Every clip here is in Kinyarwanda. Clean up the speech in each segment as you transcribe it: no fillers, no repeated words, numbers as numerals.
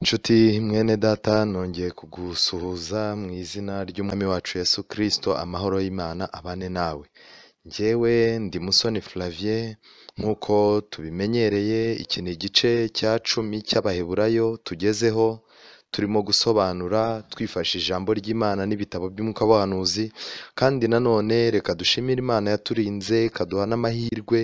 Nshuti mwene data nongeye kugusuhuza mu izina ry'Umwami wacu Yesu Kristo, amahoro y'Imana abane nawe. Njyewe ndi Musoni Flavien nk'uko tubimenyereye, iki ni igice cya 10 cy'Abaheburayo tugezeho, turimo gusobanura twifashishije ijambo ry'Imana n'ibitabo by'umwuka w'ubuhanuzi, kandi nanone reka dushimire Imana yaturinze ikaduha n'amahirwe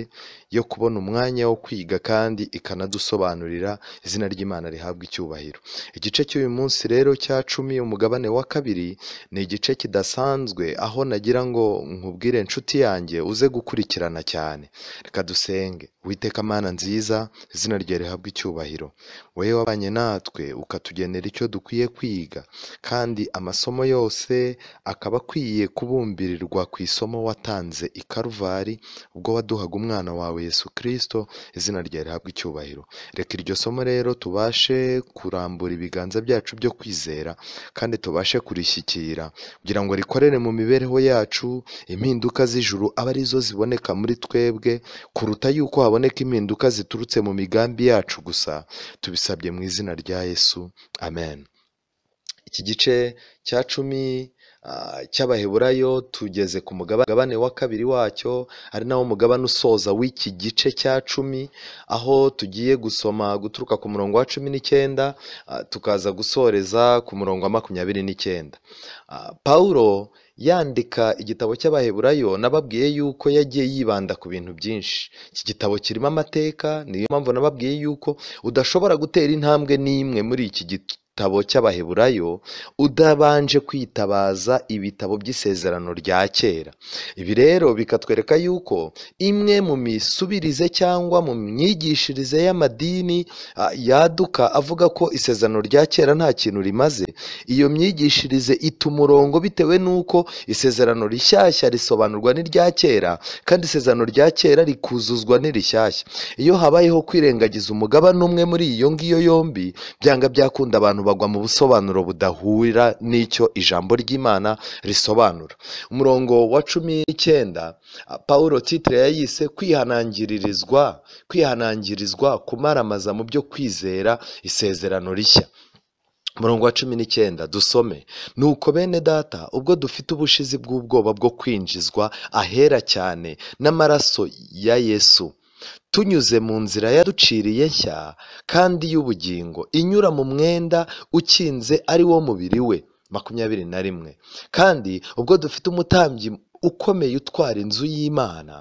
yo kubona umwanya wo kwiga kandi ikanadusobanurira, izina ry'Imana rihabwa icyubahiro. Igice cy'uyu munsi rero cya 10 umugabane wa 2 ni igice kidasanzwe, aho nagira ngo nkubwire nshuti yanjye uze gukurikirana cyane. Reka dusenge. Uwiteka Mana nziza, izina ryawe rihabwe icyubahiro. Wowe wabanye natwe ukatugenera icyo dukwiye kwiga, kandi amasomo yose akaba akwiye kubumbirirwa ku isomo watanze i Karuvari ubwo waduhaga umwana wawe Yesu Kristo, izina ryawe rihabwe icyubahiro. Reka iryo somo rero tubashe kurambura ibiganza byacu byo kwizera kandi tubashe kurishyikira kugira ngo rikorere mu mibereho yacu, impinduka z'ijuru abe arizo ziboneka muri twebwe kuruta yuko haboneka impinduka ziturutse mu migambi yacu gusa. Tubisabye mu izina rya Yesu, amen. Iki gice cya 10 cy'Abaheburayo tugeze ku mugabane wa 2 wacyo, ari nawo mugabane usoza w'iki gice cya 10, aho tugiye gusoma guturuka ku murongo wa 19 tukaza gusoreza ku murongo wa 29. Paulo yandika igitabo cy'Abaheburayo nababwiye yuko yagiye yibanda ku bintu byinshi. Iki gitabo kirimo amateka, niyo mpamvu nababwiye yuko udashobora gutera intambwe n'imwe muri iki gitabo cy'Abaheburayo udabanje kwitabaza ibitabo by'isezerano rya kera. Ibi rero bikatwereka yuko imwe mu misubirize cyangwa mu myigishirize y'amadini yaduka avuga ko isezerano rya kera nta kintu rimaze, iyo myigishirize ita umurongo bitewe n'uko isezerano rishyashya risobanurwa n'irya kera, kandi isezerano rya kera rikuzuzwa n'irishyashya. Iyo habayeho kwirengagiza umugabane umwe muri iyo ngiyo yombi, byanga byakunda abantu bagwa mu busobanuro budahurira n'icyo ijambo ry'Imana risobanura. Umurongo wa 19 Paulo titre yayise kwihanangirizwa kumaramaza mu byo kwizera isezerano rishya. Umurongo wa 19 dusome: nuko bene data, ubwo dufite ubushizi bw'ubwoba bwo kwinjizwa ahera cyane n'amaraso ya Yesu, tunyuze mu nzira yaduciriye nshya kandi y'ubugingo, inyura mu mwenda ukinze ari wo mubiri we. 21. Kandi ubwo dufite umutambyi ukomeye utwara inzu y'Imana,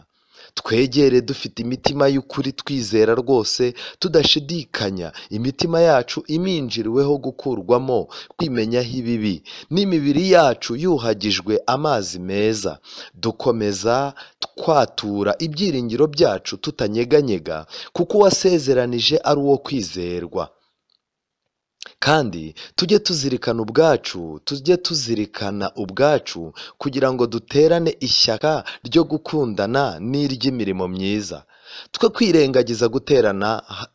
twegere dufite imitima y'ukuri, twizera rwose tudashidikanya, imitima yacu iminjiriweho gukurwamo kwimenyaho ibibi, n'imibiri yacu yuhagijwe amazi meza. Dukomeza twatura ibyiringiro byacu tutanyeganyega, kuko uwasezeranije ari uwo kwizerwa. Kandi tujye tuzirikana ubwacu kugira ngo duterane ishyaka ryo gukundana n'iry'imirimo myiza, twe kwirengagiza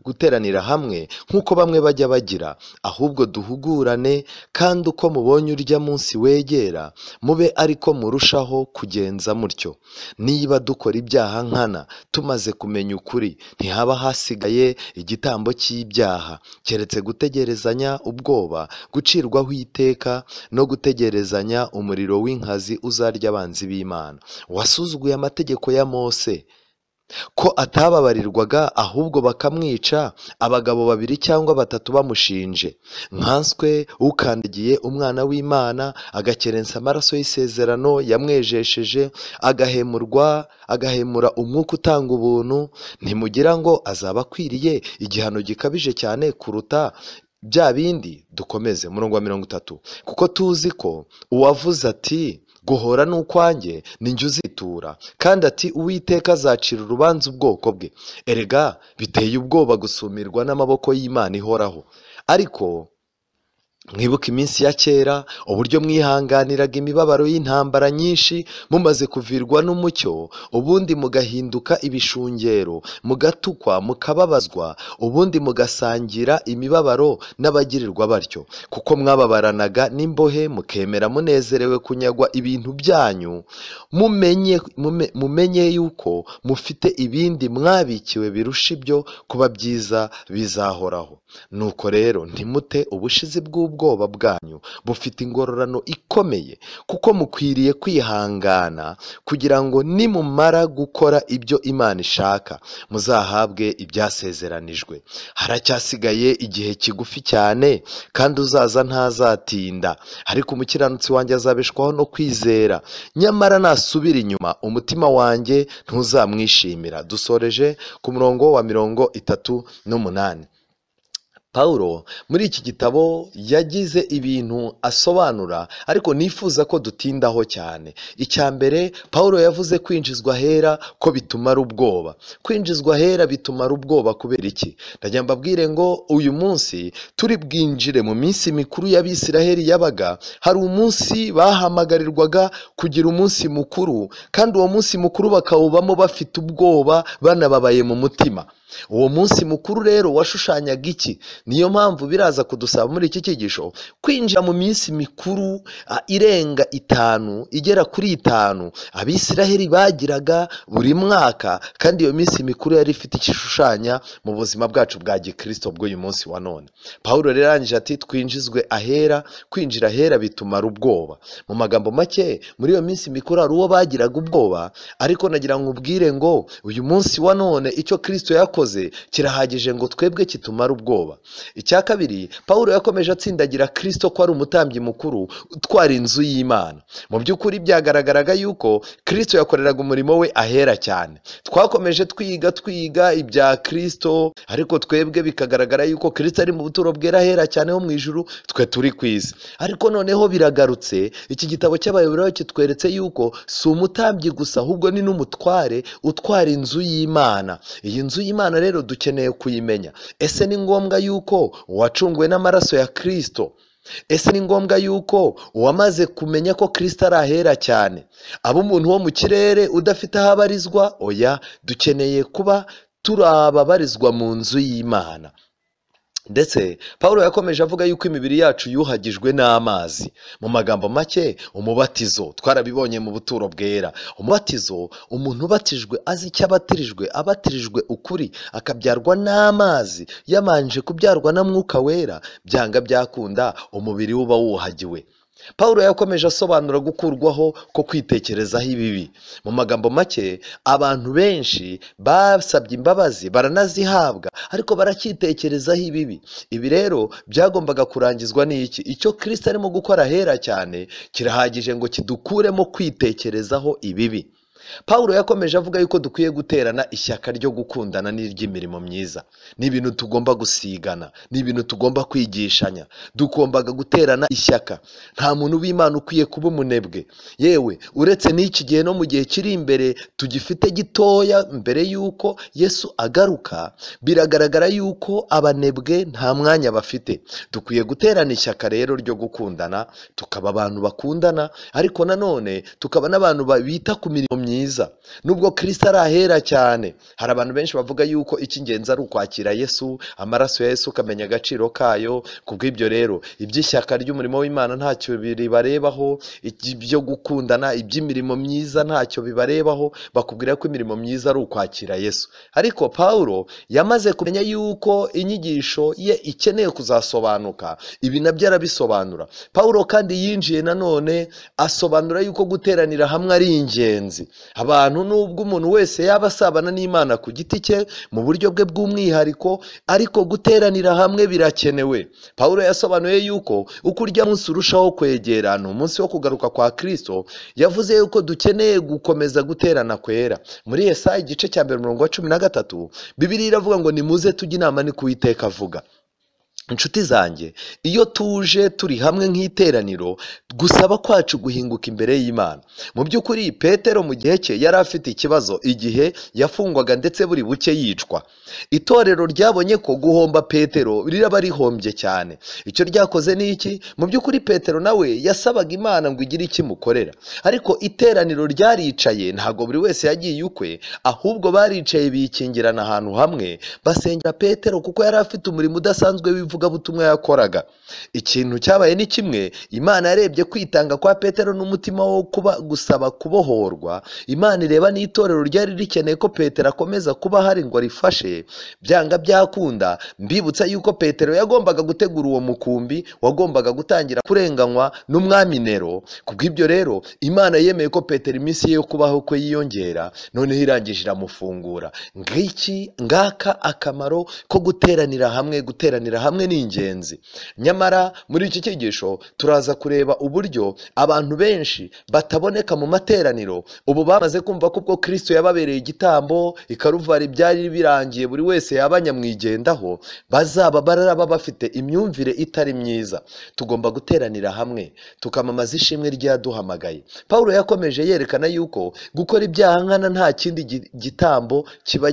guteranira hamwe nk'uko bamwe bajya bagira, ahubwo duhugurane, kandi uko mubonye urya munsi wegera, mube ariko murushaho kugenza mutyo. Niba dukora ibyaha nkana tumaze kumenya ukuri, ntihaba hasigaye igitambo cy'ibyaha, keretse gutegerezanya ubwoba gucirwaho iteka no gutegerezanya umuriro w'inkazi uzarya abanzi b'Imana. Wasuzuguye amategeko ya Mose ko atababarirwaga, ahubwo bakamwica abagabo 2 cyangwa 3 bamushinje, nkanswe ukandagiye umwana w'Imana, agakerensa amaraso y'isezerano yamwejesheje, agahemura umwuka utanga ubuntu, ntimugira ngo azaba akwiriye igihano gikabije cyane kuruta bya bindi? Dukomeze umurongo wa 30. Kuko tuzi ko uwavuze ati guhora n'ukwanjye ni njye uzitura, kandi ati Uwiteka azacira urubanza ubwoko bwe. Erega biteye ubwoba gusumirwa n'amaboko y'Imana ihoraho. Ariko Mwibuke iminsi ya kera, uburyo mwihanganiraga imibabaro y'intambara nyinshi, mumaze kuvirwa n'umucyo, ubundi mugahinduka ibishungero, mugatukwa, mukababazwa, ubundi mugasangira imibabaro n'abagirirwa batyo, kuko mwababaranaga n'imbohe, mukemera munezerewe kunyagwa ibintu byanyu, mumenye yuko mufite ibindi mwabikiwe birusha ibyo kuba byiza bizahoraho. Nuko rero ntimute ubushizi bw'ubwoba bwanyu bufite ingororano ikomeye, kuko mukwiriye kwihangana kugira ngo nimumara gukora ibyo Imana ishaka muzahabwe ibyasezeranijwe. Haracyasigaye igihe kigufi cyane, kandi uzaza ntazatinda, ariko umukiranutsi wanjye azabeshwaho no kwizera, nyamara nasubira inyuma umutima wanjye ntuzamwishimira. Dusoreje ku murongo wa 38. Paulo muri iki gitabo yagize ibintu asobanura, ariko nifuza ko dutindaho cyane. Icya mbere, Paulo yavuze kwinjizwa ahera ko bitumara ubwoba. Kwinjizwa ahera bitumara ubwoba kubera iki? Ndagira mbabwire ngo uyu munsi turi bwinjire mu minsi mikuru y'Abisiraheli yabaga, hari umunsi bahamagarirwaga kugira umunsi mukuru, kandi uwo munsi mukuru bakawubamo bafite ubwoba, banababaye mu mutima. Uwo munsi mukuru rero washushanyaga iki? Niyo mpamvu biraza kudusaba muri iki cyigisho kwinjira mu minsi mikuru irenga 5, igera kuri 5 Abisiraheli bagiraga buri mwaka, kandi iyo minsi mikuru yari ifite ikishushanya mu buzima bwacu bwa gikristo bw'uyu munsi wa none. Paulo rero arangije ati twinjizwe ahera, kwinjira ahera bitumara ubwoba. Mu magambo make, muri iyo minsi mikuru hari uwo bagiraga ubwoba, ariko nagira ngo ubwire ngo uyu munsi wa none icyo Kristo yakoze kirahagije ngo twebwe kitumara ubwoba. Icya kabiri, Paulo yakomeje atsindagira Kristo ko ari umutambyi mukuru utwara inzu y'Imana. Mu by'ukuri byagaragaraga yuko Kristo yakoreraga umurimo we ahera cyane. Twakomeje twiga ibya Kristo, ariko twebwe bikagaragara yuko Kristo ari mu buturo bwera ahera cyane ho mu ijuru, twe turi ku isi. Ariko noneho biragarutse, iki gitabo cy'Abaheburayo kitweretse yuko si umutambyi gusa, ahubwo ni n'umutware utwara inzu y'Imana. Iyi nzu y'Imana rero dukeneye kuyimenya. Ese ni ngombwa yuko uwacunguwe n'amaraso ya Kristo, ese ni ngombwa yuko uwamaze kumenya ko Kristo ari ahera cyane aba umuntu wo mu kirere udafite aho abarizwa? Oya, dukeneye kuba turababarizwa mu nzu y'Imana. Ndetse Paulo yakomeje avuga yuko imibiri yacu yuhagijwe n'amazi. Mu magambo make, umubatizo twarabibonye mu buturo bwera. Umubatizo, umuntu ubatijwe azi icyo abatirijwe, abatirijwe ukuri, akabyarwa n'amazi, yamanje kubyarwa na Mwuka Wera, byanga byakunda umubiri uba wuhagiwe. Paulo yakomeje asobanura gukurwaho ko kwitekerezaho ibibi. Mu magambo make, abantu benshi basabye imbabazi baranazihabwa, ariko baracyitekerezaho ibibi. Ibi rero byagombaga kurangizwa n'iki? Icyo Kristo arimo gukora ahera cyane kirahagije ngo kidukuremo kwitekerezaho ibibi. Paulo yakomeje avuga yuko dukwiye guterana ishyaka ryo gukundana n'iry'imirimo myiza. Ni ibintu tugomba gusigana, ni ibintu tugomba kwigishanya. Dugombaga guterana ishyaka. Nta muntu w'Imana ukwiye kuba umunebwe. Yewe, uretse n'iki gihe no mu gihe kiri imbere tugifite gitoya mbere yuko Yesu agaruka, biragaragara yuko abanebwe nta mwanya bafite. Dukwiye guterana ishyaka rero ryo gukundana, tukaba abantu bakundana, ariko nanone tukaba n'abantu bita ku mirimo myiza. Nubwo Kristo ari ahera cyane, hari abantu benshi bavuga yuko icy'ingenzi ari ukwakira Yesu, amaraso ya Yesu ukamenya agaciro kayo. Kubw'ibyo rero iby'ishyaka ry'umurimo w'Imana ntacyo bibarebaho, ibyo gukundana, iby'imirimo myiza ntacyo bibarebaho, bakubwira ko imirimo myiza ari ukwakira Yesu. Ariko Paulo yamaze kumenya yuko inyigisho ye ikeneye kuzasobanuka, ibi nabyo arabisobanura. Paulo kandi yinjiye nanone asobanura yuko guteranira hamwe ari ingenzi. Abantu nubwo umuntu wese yaba asabana n'Imana ku giti cye mu buryo bwe bw'umwihariko, ariko guteranira hamwe birakenewe. Paulo yasobanuye yuko uko urya munsi urushaho kwegerana umunsi wo kugaruka kwa Kristo, yavuze yuko dukeneye gukomeza guterana kwera. Muri Yesaya igice cya 1 umurongo wa 13, Bibiliya iravuga ngo nimuze tujye inama ni ku Uwiteka avuga. Inshuti zanjye, iyo tuje turi hamwe nk'iteraniro, gusaba kwacu guhinguka imbere y'Imana. Mu by'ukuri Petero mu gihe cye yari afite ikibazo igihe yafungwaga ndetse buri buke yicwa. Itorero ryabonye ko guhomba Petero riraba rihombye cyane. Icyo ryakoze ni iki? Mu by'ukuri Petero nawe yasabaga Imana ngo igire icyo imukorera, ariko iteraniro ryaricaye, ntabwo buri wese yagiye ukwe, ahubwo baricaye bikingirana ahantu hamwe basengera Petero, kuko yari afite umurimo udasanzwe w'ivugabutumwa yakoraga. Ikintu cyabaye ni kimwe, Imana yarebye kwitanga kwa Petero n'umutima wo kuba gusaba kubohorwa. Imana ireba n'itorero ryari rikeneye ko Petero akomeza kuba hari ngo arifashe. Byanga byakunda, mbibutsa yuko Petero yagombaga gutegura uwo mukumbi wagombaga gutangira kurenganywa n'umwami Nero. Kubw'ibyo rero Imana yemeye ko Petero iminsi ye yo kubaho kwe yiyongera, noneho irangije iramufungura. Ngiki ngaka akamaro ko guteranira hamwe. Guteranira hamwe ni ingenzi. Nyamara muri iki cyigisho turaza kureba uburyo abantu benshi bataboneka mu materaniro ubu bamaze kumva ko ubwo Kristo yababereye igitambo i Karuvari byari birangiye, buri wese yaba nyamwigendaho, bazaba baraba bafite imyumvire itari myiza. Tugomba guteranira hamwe tukamamaza ishimwe ryaduhamagaye. Paulo yakomeje yerekana yuko gukora ibyaha nkana nta kindi gitambo kiba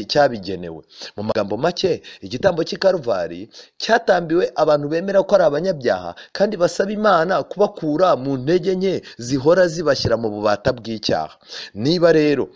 cyabigenewe. Mu magambo make, igitambo cy'i Karuvari cyatambiwe abantu bemera ko ari abanyabyaha kandi basaba Imana kubakura mu ntege nke zihora zibashyira mu bubata bw'icyaha. Niba rero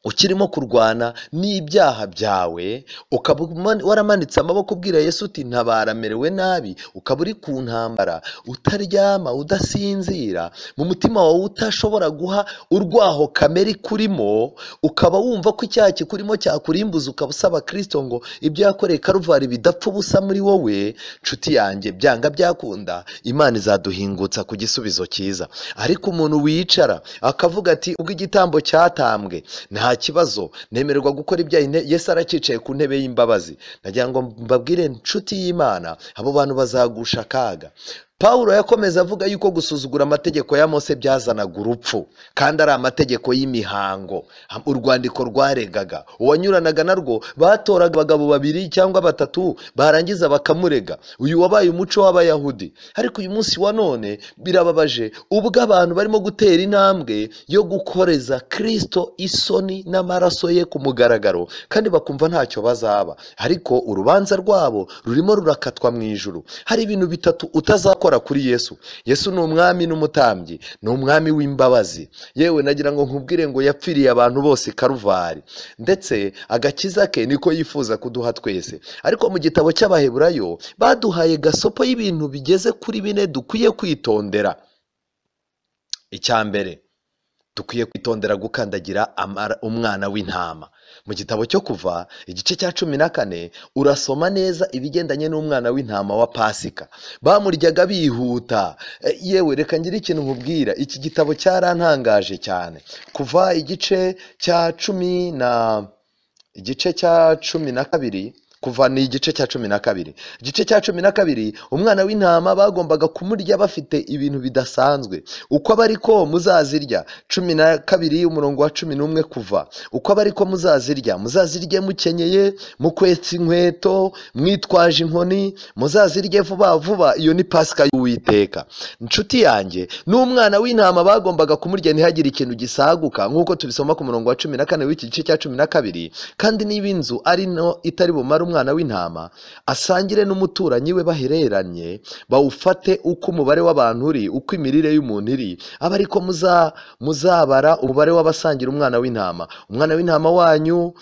ukirimo kurwana n'ibyaha byawe, ukaba waramanitse amaboko ubwira Yesu uti ntabara merewe nabi, ukaba uri ku ntambara, utaryama, udasinzira, mu mutima wawe utashobora guha urwaho kamere ikurimo, ukaba wumva ko icyaha kikurimo cyakurimbuza, ukaba usaba Kristo ngo ibyo yakoreye Karuvari bidapfa ubusa muri wowe, nshuti yanjye, byanga byakunda Imana izaduhingutsa ku gisubizo cyiza. Ariko umuntu wicara akavuga ati ubwo igitambo cyatambwe nta kibazo, nemererwa gukora ibyaha, Yesu aracicaye ku ntebe y'imbabazi. Nagira ngo mbabwire nshuti y'Imana, abo bantu bazagusha akaga. Paulo yakomeza avuga yuko gusuzugura amategeko ya Mose byazanaga urupfu, kandi ari amategeko y'imihango. Urwandiko rwaregaga uwanyuranaga narwo, batoraga abagabo babiri cyangwa batatu barangiza bakamurega. Uyu wabaye umuco w'Abayahudi. Ariko uyu munsi wa none birababaje ubwo abantu barimo gutera intambwe yo gukoreza Kristo isoni n'amaraso ye ku mugaragaro, kandi bakumva ntacyo bazaba. Ariko urubanza rwabo rurimo rurakatwa mu ijuru. Hari ibintu bitatu utazakora kuri Yesu. Yesu ni umwami n'umutambyi, ni umwami w'imbabazi. Yewe nagira ngo nkubwire ngo yapfiriye abantu bose Karuvari, ndetse agakiza ke niko yifuza kuduha twese. Ariko mu gitabo cy'Abaheburayo baduhaye gasopo y'ibintu bigeze kuri bine dukwiye kwitondera. Icya mbere, dukwiye kwitondera gukandagira umwana w'intama. Mu gitabo cyo Kuva igice cya 14 urasoma neza ibigendanye n'umwana w'intama wa Pasika. Bamuryaga bihuta. Yewe reka ngire ikintu nkubwira, iki gitabo cyarantangaje cyane. Kuva igice cya 12, kuva ni igice cya 12. Igice cya 12, umwana w'intama bagombaga kumurya bafite ibintu bidasanzwe. Uko abariko muzazirya, 12 umurongo wa 11 kuva. Uko abariko muzazirya, muzazirye mukenyeye, mukwetse inkweto, mwitwaje inkoni, muzazirye vuba vuba, iyo ni Pasika y'Uwiteka. Nshuti yanjye, n'umwana w'intama bagombaga kumurya ntihagire ikintu gisaguka, nk'uko tubisoma ku murongo wa 14 w'iki gice cya 12. Kandi niba inzu ari no itari bumare umwana w'intama, asangire n'umuturanyi we bahereranye, bawufate uko umubare w'abantu uri, uko imirire y'umuntu iri, abe ariko muzabara umubare w'abasangira umwana w'intama. Umwana w'intama wanyu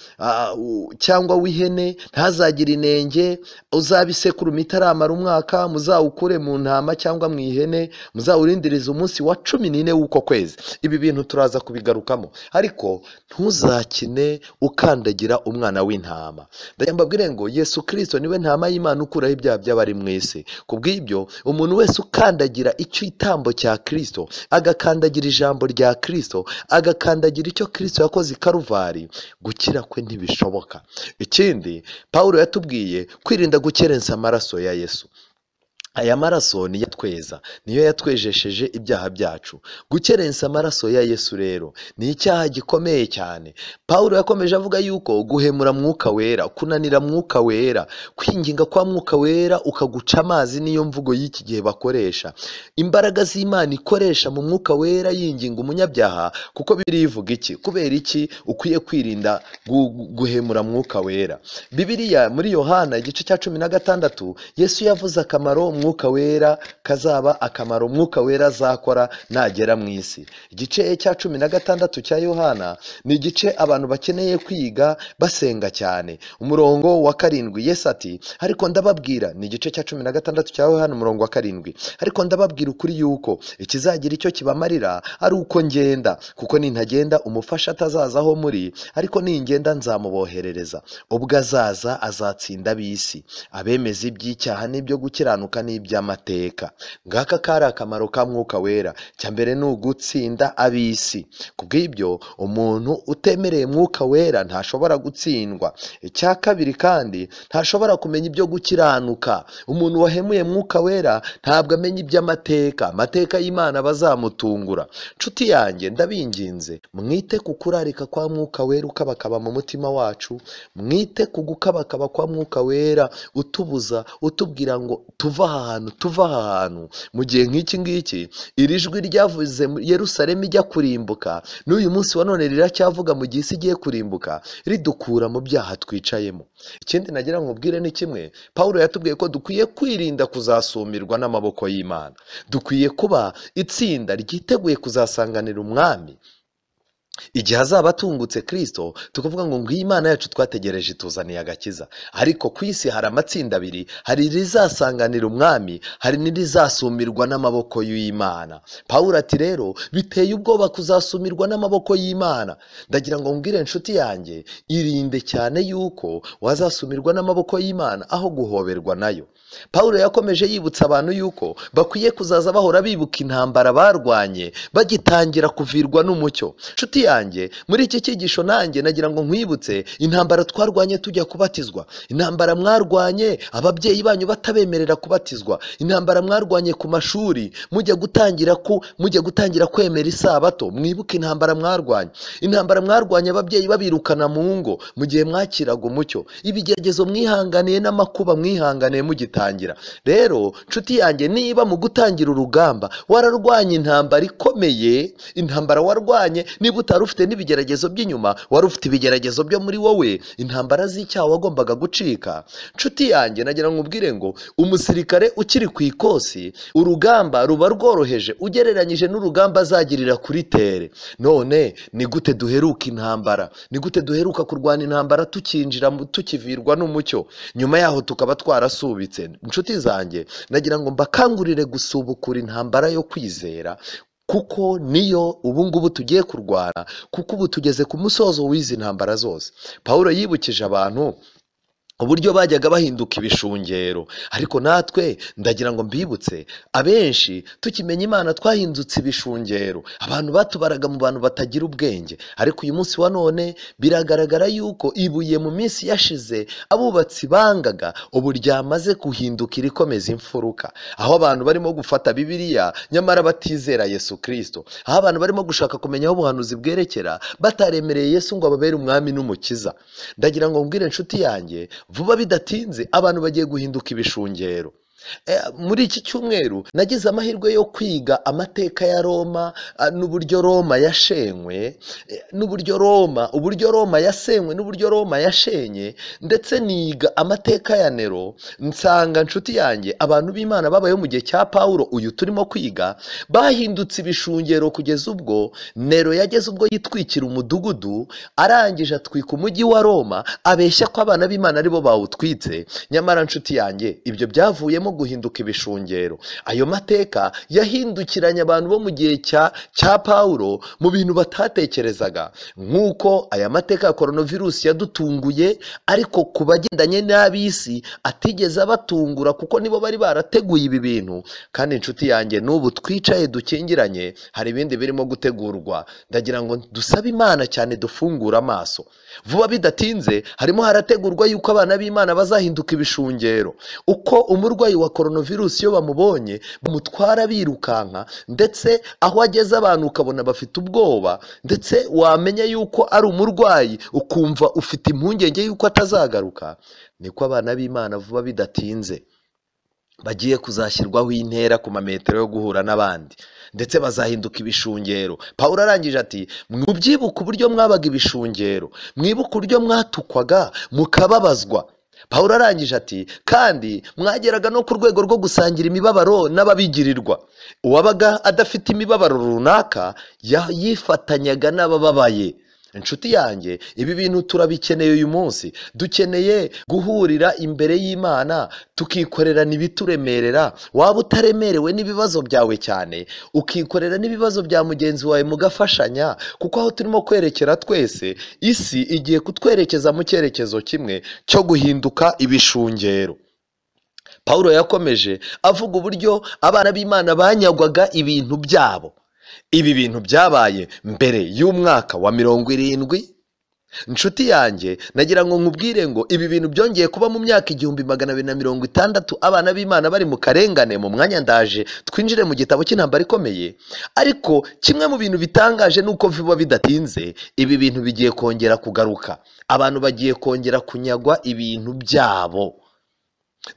cyangwa w'ihene ntazagire inenge, uzaba isekurume itaramara umwaka, muzawukure mu ntama cyangwa mu ihene, muzawurindirize umunsi wa 14 w'uko kwezi. Ibi bintu turaza kubigarukamo, ariko ntuzakine ukandagira umwana w'intama. Ndagira mbabwire ngo Yesu Kristo niwe ntama y'Imana ukuraho ibyaha by'abari mu isi. Kubw'ibyo umuntu wese ukandagira icyo itambo cya Kristo, agakandagira ijambo rya Kristo, agakandagira icyo Kristo yakoze i Karuvari, gukira kwe ntibishoboka. Ikindi Paulo yatubwiye kwirinda gukerensa amaraso ya Yesu. Aya maraso niyo atweza, niyo yatwejesheje ibyaha byacu. Gukerensa amaraso ya Yesu rero ni icyaha gikomeye cyane. Pawulo yakomeje avuga yuko guhemura Mwuka Wera, kunanira Mwuka Wera, kwinginga kwa Mwuka Wera ukaguca amazi, niyo mvugo y'iki gihe bakoresha. Imbaraga z'Imana ikoresha mu Mwuka Wera yinginga umunyabyaha, kuko Bibiliya ivuga iki? Kubera iki ukwiye kwirinda guhemura Mwuka Wera? Bibiliya muri Yohana igice cya 16, Yesu yavuze akamaro Mwuka Wera kazaba, akamaro Mwuka Wera azakora nagera mu isi. Igice cya 16 cya Yohana ni igice abantu bakeneye kwiga basenga cyane. Umurongo wa 7, Yesu ati ariko ndababwira, ni igice cya 16 cya Yohana umurongo wa 7, ariko ndababwira ukuri yuko ikizagira icyo kibamarira ari uko ngenda, kuko nintagenda umufasha atazaza aho muri, ariko ningenda nzamuboherereza. Ubwo azaza azatsinda ab'isi, abemeza iby'icyaha n'ibyo gukiranuka n'iby'amateka. Ngaka kari akamaro ka Mwuka Wera. Cya mbere ni ugutsinda ab'isi. Kubw'ibyo umuntu utemereye Mwuka Wera ntashobora gutsindwa. Icya kabiri kandi ntashobora kumenya ibyo gukiranuka. Umuntu wahemuye Mwuka Wera ntabwo amenya iby'amateka, amateka y'Imana bazamutungura. Nshuti yanjye, ndabinginze mwite ku kurarika kwa Mwuka Wera ukabakaba mu mutima wacu, mwite ku gukabakaba kwa Mwuka Wera utubuza, utubwira ngo tuva aha hantu, tuva aha hantu. Mu gihe nk'iki ngiki iri jwi ryavuze Yerusalemu ijya kurimbuka, n'uyu munsi wa none riracyavuga mu gihe isi igiye kurimbuka, ridukura mu byaha twicayemo. Ikindi nagira ngo ubwire ni kimwe, Pawulo yatubwiye ko dukwiye kwirinda kuzasumirwa n'amaboko y'Imana. Dukwiye kuba itsinda ryiteguye kuzasanganira umwami igihe azaba atungutse Kristo, tukavuga ngo ngiyi Imana yacu twategereje ituzaniye agakiza. Ariko ku isi hari amatsinda abiri, hari irizasanganira umwami, hari n'irizasumirwa n'amaboko y'Imana. Pawulo ati rero biteye ubwoba kuzasumirwa n'amaboko y'Imana. Ndagira ngo mbwire inshuti yanjye, irinde cyane yuko wazasumirwa n'amaboko y'Imana aho guhoberwa nayo. Pawulo yakomeje yibutsa abantu yuko bakwiye kuzaza bahora bibuka intambara barwanye bagitangira kuvirwa n'umucyo. Nshuti yanjye, muri iki cyigisho nanjye nagira ngo nkwibutse intambara twarwanye tujya kubatizwa, intambara mwarwanye ababyeyi banyu batabemerera kubatizwa, intambara mwarwanye ku mashuri mujya gutangira kwemera isabato. Mwibuke intambara mwarwanye, intambara mwarwanye ababyeyi babirukana mu ngo mu gihe mwakiraga umucyo, ibigeragezo mwihanganiye n'amakuba mwihanganiye mugitangira. Rero nshuti yanjye, niba mu gutangira urugamba wararwanye intambara ikomeye, intambara warwanye niba utari ufite n'ibigeragezo by'inyuma, wari ufite ibigeragezo byo muri wowe, intambara z'icyaha wagombaga gucika. Nshuti yanjye, nagira ngo ubwire ngo umusirikare ukiri ku ikosi urugamba ruba rworoheje ugereranyije n'urugamba azagirira kuri tere. None ni gute duheruka intambara? Ni gute duheruka kurwana intambara tukinjira tukivirwa n'umucyo, nyuma yaho tukaba twarasubitse? Nshuti zanjye, nagira ngo mbakangurire gusubukura intambara yo kwizera, kuko niyo ubu ngubu tugiye kurwana, kuko ubu tugeze ku musozo w'izi ntambara zose. Pawulo yibukije abantu uburyo bajyaga bahinduka ibishungero, ariko natwe ndagira ngo mbibutse, abenshi tukimenya Imana twahindutse ibishungero. Abantu batubaraga mu bantu batagira ubwenge, ariko uyu munsi wa none biragaragara yuko ibuye mu minsi yashize abubatsi bangaga ubu ryamaze guhinduka irikomeza imfuruka, aho abantu barimo gufata Bibiliya nyamara batizera Yesu Kristo, aho abantu barimo gushaka kumenya aho ubuhanuzi bwerekera bataremereye Yesu ngo ababere umwami n'umukiza. Ndagira ngo mbwire inshuti yanjye, vuba bidatinze abantu bagiye guhinduka ibishungero. Muri iki cyumweru nagize amahirwe yo kwiga amateka ya Roma, n'uburyo Roma yashenywe, n'uburyo Roma, uburyo Roma yasenywe n'uburyo Roma yashenye, ndetse niga amateka ya Nero. Nsanga nshuti yanjye, abantu b'Imana babayeho mu gihe cya Pawulo uyu turimo kwiga bahindutse ibishungero kugeza ubwo Nero yageze ubwo yitwikira umudugudu, arangije atwika umujyi wa Roma, abeshya ko abana b'Imana aribo bawutwitse. Nyamara nshuti yanjye, ibyo byavuyemo guhinduka ibishungero. Ayo mateka yahindukiranye abantu bo mu gihe cya Pawulo mu bintu batatekerezaga, nk'uko aya mateka ya coronavirus yadutunguye, ariko ku bagendanye n'ab'isi atigeze abatungura, kuko nibo bari barateguye ibi bintu. Kandi inshuti yanjye, n'ubu twicaye dukingiranye, hari ibindi birimo gutegurwa. Ndagira ngo dusabe Imana cyane dufungura amaso. Vuba bidatinze harimo harategurwa yuko abana b'Imana bazahinduka ibishungero. Uko umurwayi wa coronavirus iyo bamubonye bamutwara birukanka, ndetse aho ageze abantu ukabona bafite ubwoba, ndetse wamenya yuko ari umurwayi ukumva ufite impungenge yuko atazagaruka. Niko abana b'Imana vuba bidatinze bagiye kuzashyirwaho intera ku mametero yo guhura n'abandi, ndetse bazahinduka ibishungero. Pawulo arangije ati mubyibuke uburyo mwabaga ibishungero, mwibuke uburyo mwatukwaga mukababazwa. Pawulo arangije ati kandi mwageraga no ku rwego rwo gusangira imibabaro n'ababigirirwa. Uwabaga adafite imibabaro runaka yifatanyaga n'abababaye. Inshuti yanjye, ibi bintu turabikeneye uyu munsi. Dukeneye guhurira imbere y'Imana tukikorerana ibituremerera. Waba utaremerewe n'ibibazo byawe cyane, ukikorera n'ibibazo bya mugenzi wawe mugafashanya, kuko aho turimo kwerekera twese, isi igiye kutwerekeza mu cyerekezo kimwe cyo guhinduka ibishungero. Pawulo yakomeje avuga uburyo abana b'Imana banyagwaga ibintu byabo. Ibi bintu byabaye mbere y'umwaka wa 70. Inshuti yanjye, nagira ngo nkubwire ngo ibi bintu byongeye kuba mu myaka 1260 abana b'Imana bari mu karengane. Mu mwanya ndaje twinjire mu gitabo cy'intambara ikomeye, ariko kimwe mu bintu bitangaje nuko vuba bidatinze ibi bintu bigiye kongera kugaruka. Abantu bagiye kongera kunyagwa ibintu byabo.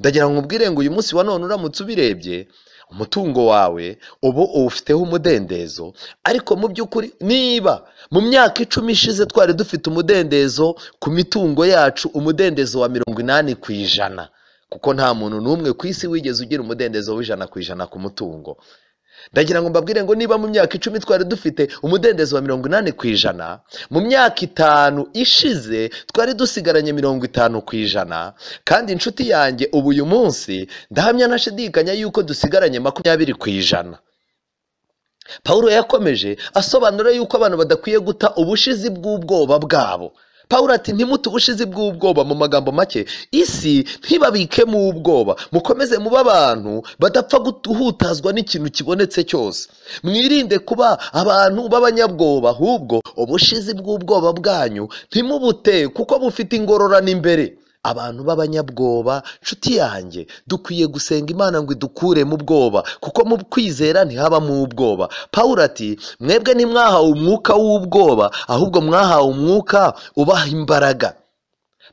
Ndagira ngo nkubwire ngo uyu munsi wa none uramutse ubirebye, umutungo wawe ubu uwufiteho umudendezo, ariko mu by'ukuri niba mu myaka 10 ishize twari dufite umudendezo ku mitungo yacu, umudendezo wa 80%, kuko nta muntu n'umwe ku isi wigeze ugira umudendezo w'100% ku mutungo. Ndagira ngo mbabwire ngo niba mu myaka 10 twari dufite umudendezo wa 80%, mu myaka 5 ishize twari dusigaranye 50%, kandi inshuti yanjye ubu uyu munsi ndahamya ntashidikanya yuko dusigaranye 20%. Pawulo yakomeje asobanura yuko abantu badakwiye guta ubushizi bw'ubwoba bwabo. Pawulo ati ntimute ubushizi bw'ubwoba. Mu magambo make, isi ntibabikemo ubwoba, mukomeze muba abantu badapfa guhutazwa n'ikintu kibonetse cyose. Mwirinde kuba abantu b'abanyabwoba, ahubwo ubushizi bw'ubwoba bwanyu ntimubute, kuko bufite ingororano imbere. Abantu b'abanyabwoba, nshuti yanjye, dukwiye gusenga Imana ngo idukure mu bwoba, kuko mu kwizera ntihabamo ubwoba. Pawulo ati mwebwe ntimwahawe umwuka w'ubwoba, ahubwo mwahawe umwuka ubaha imbaraga.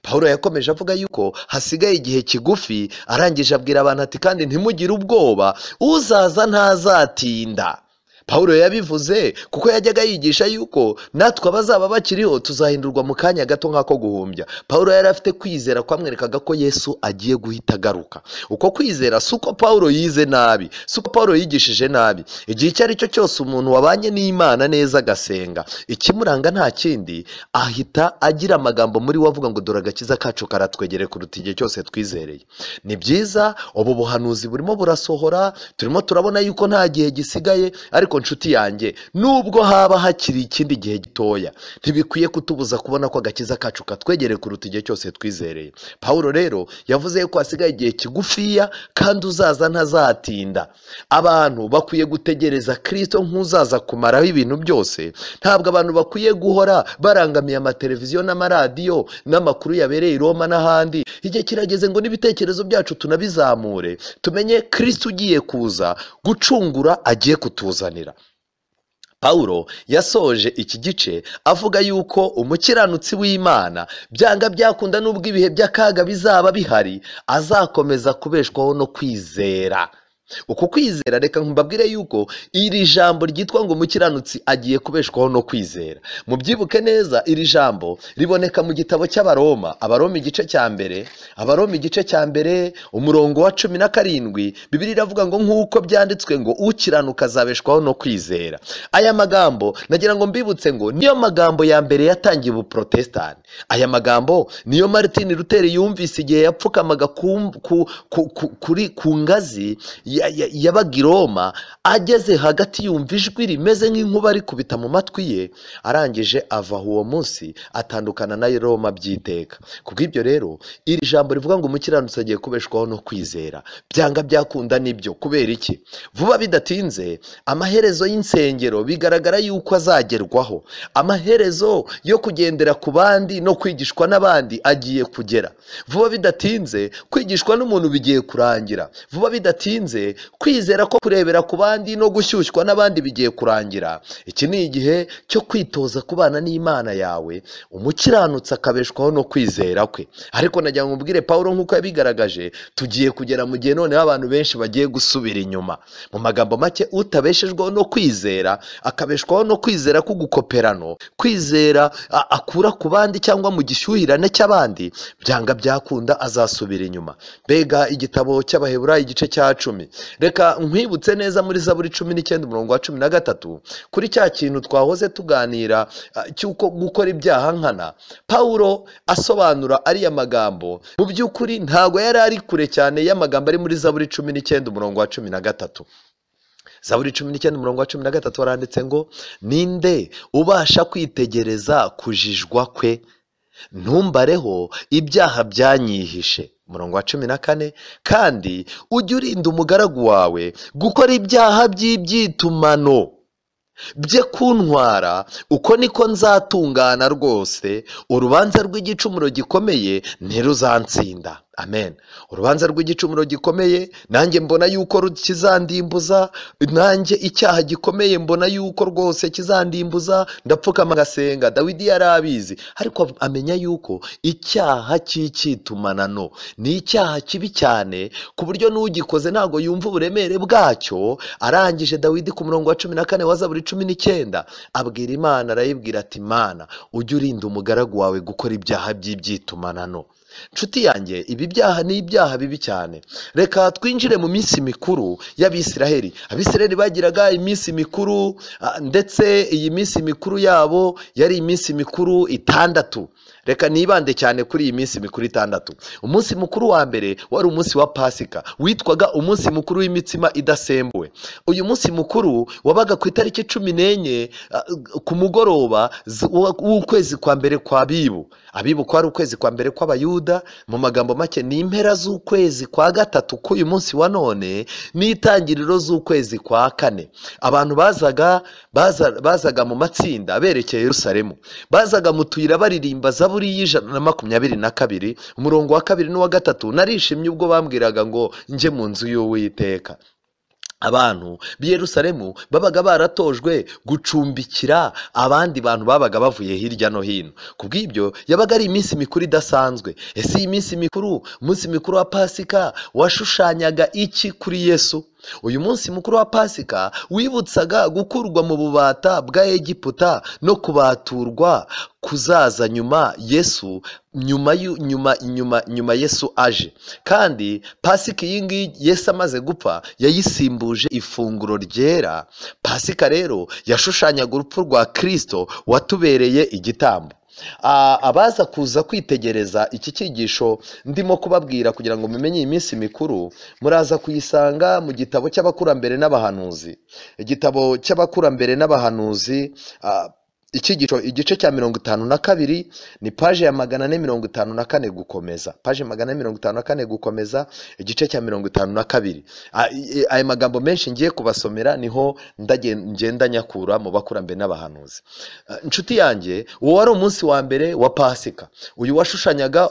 Pawulo yakomeje avuga yuko hasigaye igihe kigufi, arangije abwira abantu ati kandi ntimugire ubwoba, uzaza ntazatinda. Pawulo yabivuze kuko yajyaga yigisha yuko natwe abazaba bakiriho tuzahindurwa mu kanya gato nk'ako guhumbya. Pawulo yari afite kwizera kwamwerekaga ko Yesu agiye guhita agaruka. Uko kwizera si uko Pawulo yize nabi, si uko Pawulo yigishije nabi. Igihe icyo ari cyo cyose umuntu wabanye n'Imana neza agasenga, ikimuranga nta kindi, ahita agira amagambo muri we avuga ngo dore agakiza kacu karatwegereye kuruta igihe cyose twizereye. Ni byiza, ubu buhanuzi burimo burasohora, turimo turabona yuko nta gihe gisigaye, ariko nshuti yanjye, nubwo haba hakiri ikindi gihe gitoya, ntibikwiye kutubuza kubona ko agakiza kacu katwegereye kuruta igihe cyose twizereye. Pawulo rero yavuze ko hasigaye igihe kigufiya kandi uzaza ntazatinda. Abantu bakwiye gutegereza Kristo nk'uzaza kumaraho ibintu byose. Ntabwo abantu bakwiye guhora barangamiye amateleviziyo n'amaradiyo n'amakuru yabereye i Roma n'ahandi. Igihe kirageze ngo n'ibitekerezo byacu tunabizamure, tumenye Kristo ugiye kuza gucungura, agiye kutuzanira. Pawulo yasoje iki gice avuga yuko umukiranutsi w'Imana byanga byakunda nubwo ibihe by'akaga bizaba bihari, azakomeza kubeshwaho no kwizera. Uku kwizera, reka mbabwire yuko iri jambo ryitwa ngo umukiranutsi agiye kubeshwaho no kwizera, mubyibuke neza, iri jambo riboneka mu gitabo cy'Abaroma, Abaroma igice cya mbere, Abaroma igice cya mbere umurongo wa 17. Bibiliya iravuga ngo nk'uko byanditswe ngo ukiranuka azabeshwaho no kwizera. Aya magambo nagira ngo mbibutse ngo niyo magambo ya mbere yatangiye ubuprotestani. Aya magambo niyo Martin Luther yumvise igihe yapfukamaga ku ngazi yabaga i Roma, ageze hagati yumva ijwi rimeze nk'inkuba rikubita mu matwi ye, arangije ava uwo munsi atandukana na Roma byiteka. Kubw'ibyo rero iri jambo rivuga ngo umukiranutsi agiye kubeshwaho no kwizera, byanga byakunda nibyo. Kubera iki? Vuba bidatinze amaherezo y'insengero bigaragara yuko azagerwaho, amaherezo yo kugendera ku bandi no kwigishwa n'abandi agiye kugera. Vuba bidatinze kwigishwa n'umuntu bigiye kurangira. Vuba bidatinze kwizera ko kurebera ku bandi no gushyushywa n'abandi bigiye kurangira. Iki ni igihe cyo kwitoza kubana n'Imana yawe, umukiranutsi akabeshwaho no kwizera kwe. Ariko nagira ngo mbwire Paulo nk'uko yabigaragaje, tugiye kugera mu gihe noneho abantu benshi bagiye gusubira inyuma. Mu magambo make, utabeshejweho no kwizera akabeshwaho no kwizera k'ugukoperano, kwizera akura ku bandi cyangwa mu gishyuhirane cy'abandi, byanga byakunda azasubira inyuma. Mbega igitabo cy'Abaheburayo igice cya 10. Reka nkwibutse neza muri Zaburi 19 umurongo wa 13, kuri cya kintu twahoze tuganira cy'uko gukora ibyaha nkana. Paulo asobanura ariya magambo, mu by'ukuri ntago yari ari kure cyane y'amagambo ari muri Zaburi 19 umurongo wa 13. Zaburi 19 umurongo wa 13 waranditse ngo ninde ubasha kwitegereza kujijwa kwe, ntumbareho ibyaha byanyihishe. Umurongo wa 14, kandi ujye urinda umugaragu wawe gukora ibyaha by'ibyitumano bye kuntwara, uko niko nzatungana rwose, urubanza rw'igicumuro gikomeye ntiruzantsinda. Amen. Urubanza rw'igicumuro gikomeye nanjye mbona yuko kizandimbuza, nanjye icyaha gikomeye mbona yuko rwose kizandimbuza, ndapfukama ngasenga. Dawidi yari abizi, ariko amenya yuko icyaha cy'icitumanano ni icyaha kibi cyane ku buryo n'ugikoze ntago yumva uburemere bwacyo. Arangije Dawidi ku murongo wa 14 wa Zaburi 19 abwira Imana, arayibwira ati Mana ujye urinda umugaragu wawe gukora ibyaha by'ibyitumanano. Nshuti yanjye, ibi byaha ni ibyaha bibi cyane. Reka twinjire mu minsi mikuru y'Abisiraheli. Abisiraheli bagiraga iminsi mikuru, ndetse iyi minsi mikuru yabo yari iminsi mikuru 6. Reka nibande cyane kuri iyi minsi mikuru 6. Umunsi mukuru wa mbere wari umunsi wa Pasika, witwaga umunsi mukuru w'imitsima idasembuwe. Uyu munsi mukuru wabaga ku itariki 14 ku mugoroba w'ukwezi kwa mbere kwa Abibu. Abibu kwari ukwezi kwa mbere kw'Abayuda. Mu magambo make ni impera z'ukwezi kwa gatatu k'uyu munsi wa none n'itangiriro z'ukwezi kwa kane. Abantu bazaga mu matsinda berekeye Yerusalemu, bazaga mu tuyira baririmba Zaburi y'122 umurongo wa 2 n'uwa 3. Narishimye ubwo bambwiraga ngo nje mu nzu y'Uwiteka. Abantu b'i Yerusalemu babaga baratojwe gucumbikira abandi bantu babaga bavuye hirya no hino. Kubw'ibyo yabaga ari iminsi mikuru idasanzwe. Ese iyi minsi mikuru, umunsi mukuru wa Pasika washushanyaga iki kuri Yesu? Uyu munsi mukuru wa Pasika wibutsaga gukurwa mu bubata bwa Egiputa no kubaturwa kuzaza nyuma Yesu, nyuma nyuma nyuma nyuma Yesu aje. Kandi Pasika iyi ngiyi Yesu amaze gupfa yayisimbuje ifunguro ryera. Pasika rero yashushanyaga urupfu rwa Kristo watubereye igitambo. Abaza kuza kwitegereza iki cyigisho ndimo kubabwira kugira ngo mumenye iyi minsi mikuru, muraza kuyisanga mu gitabo cy'abakurambere n'abahanuzi. Igitabo cy'abakurambere n'abahanuzi, icyigisho igice cya 52 ni paje ya 454 gukomeza, paje 454 gukomeza, igice cya 52. Aya magambo menshi ngiye kubasomera niho ngenda nyakura mu bakurambere n'abahanuzi. Nshuti yanjye, uwo wari umunsi wa mbere wa Pasika. Uyu washushanyaga,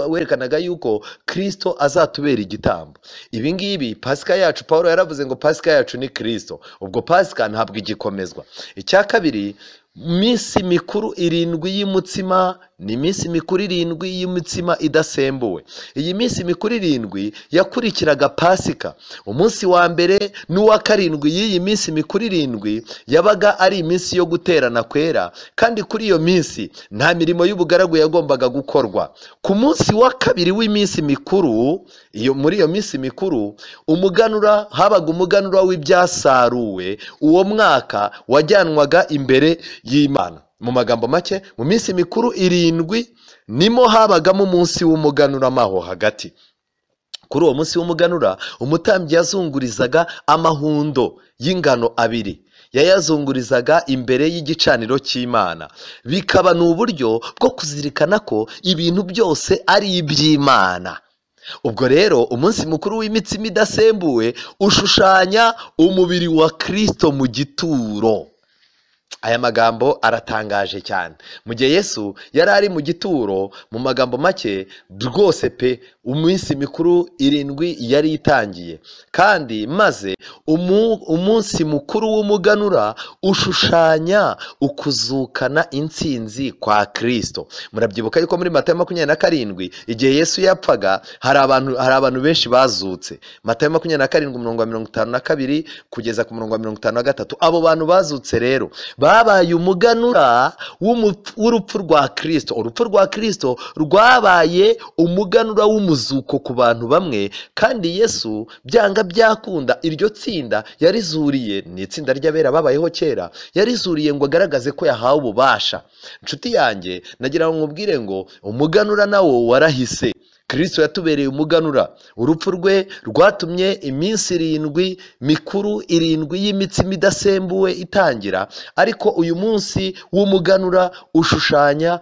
werekanaga yuko Kristo azatubera igitambo. Ibi ngibi Pasika yacu, Paulo yaravuze ngo Pasika yacu ni Kristo. Ubwo Pasika ntabwo igikomezwa. Icya kabiri, minsi mikuru 7 y'umutsima, ni iminsi mikuru 7 y'imitsima idasembuwe. Iyi minsi mikuru 7 yakurikiraga Pasika. Umunsi wa mbere n'uwa karindwi y'iyi minsi mikuru 7 yabaga ari iminsi yo guterana kwera, kandi kuri iyo minsi nta mirimo y'ubugaragu yagombaga gukorwa. Ku munsi wa kabiri w'iminsi mikuru, iyo muri iyo minsi mikuru umuganura, habaga umuganura w'ibyasaruwe uwo mwaka wajyanwaga imbere y'Imana. Mu magambo make, mu minsi mikuru 7 nimo habagamo umunsi w'umuganura maho hagati. Kuri uwo munsi w'umuganura umutambyi yazungurizaga amahundo y'ingano abiri, yayazungurizaga imbere y'igicaniro cy'Imana, bikaba ni uburyo bwo kuzirikana ko ibintu byose ari iby'Imana. Ubwo rero umunsi mukuru w'imitsima idasembuwe ushushanya umubiri wa Kristo mu gituro. Aya magambo aratangaje cyane. Mu gihe Yesu yari ari mu gituro, mu magambo make rwose pe, umunsi mikuru 7 yari itangiye, kandi maze umunsi mukuru w'umuganura ushushanya ukuzukana intsinzi kwa Kristo. Murabyibuka yuko muri Matayo 27 igihe Yesu yapfaga hari abantu benshi bazutse. Matayo 27 umurongo wa 52 kugeza ku murongo wa 53. Abo bantu bazutse rero babaye umuganura w'urupfu rwa Kristo. Urupfu rwa Kristo rwabaye umuganura w'umuzuko ku bantu bamwe, kandi Yesu byanga byakunda iryo tsinda yarizuriye, ni itsinda ry'abera babayeho kera, yarizuriye ngo agaragaze ko yahawe ububasha. Inshuti yanjye, nagira ngo nkubwire ngo umuganura nawo warahise. Kristo yatubereye umuganura. Urupfu rwe rwatumye iminsi 7 mikuru 7 y'imitsima idasembuwe itangira, ariko uyu munsi w'umuganura ushushanya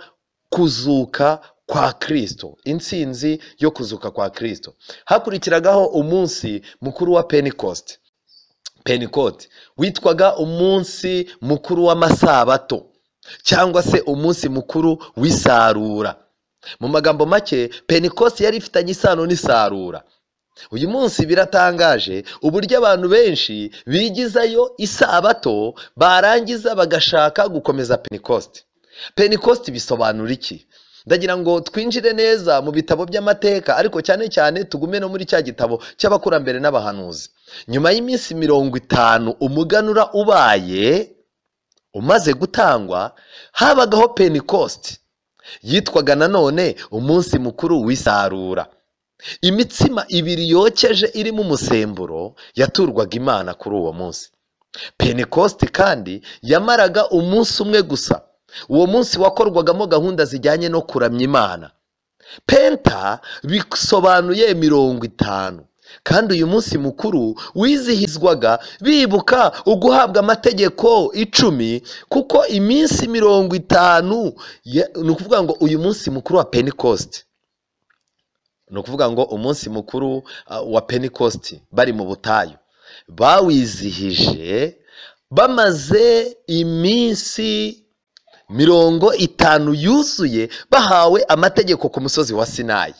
kuzuka kwa Kristo, intsinzi yo kuzuka kwa Kristo. Hakurikiragaho umunsi mukuru wa Pentecost. Pentecost witwaga umunsi mukuru w'amasabato cyangwa se umunsi mukuru w'isarura. Mu magambo make, Pentecost yari ifitanye isano n'isarura. Uyu munsi biratangaje uburyo abantu benshi bigizayo isabato barangiza bagashaka gukomeza Pentecost. Pentecost bisobanura iki? Ndagira ngo twinjire neza mu bitabo by'amateka, ariko cyane cyane tugume no muri cya gitabo cy'abakurambere n'abahanuzi. Nyuma y'iminsi 50 umuganura ubaye umaze gutangwa, habagaho Pentecost yitwaga nanone umunsi mukuru w'isarura. Imitsima 2 yokeje irimo umusemburo yaturwaga Imana kuri uwo munsi. Pentecost kandi yamaraga umunsi umwe gusa. Uwo munsi wakorwagamo gahunda zijyanye no kuramya Imana. Penta bisobanuye 50. Kandi uyu munsi mukuru wizihizwaga bibuka uguhabwa amategeko 10, kuko iminsi 50, ni ukuvuga ngo uyu munsi mukuru wa Pentecost, ni ukuvuga ngo umunsi mukuru wa Pentecost bari mu butayu bawizihije bamaze iminsi 50 yuzuye bahawe amategeko ku musozi wa Sinayi.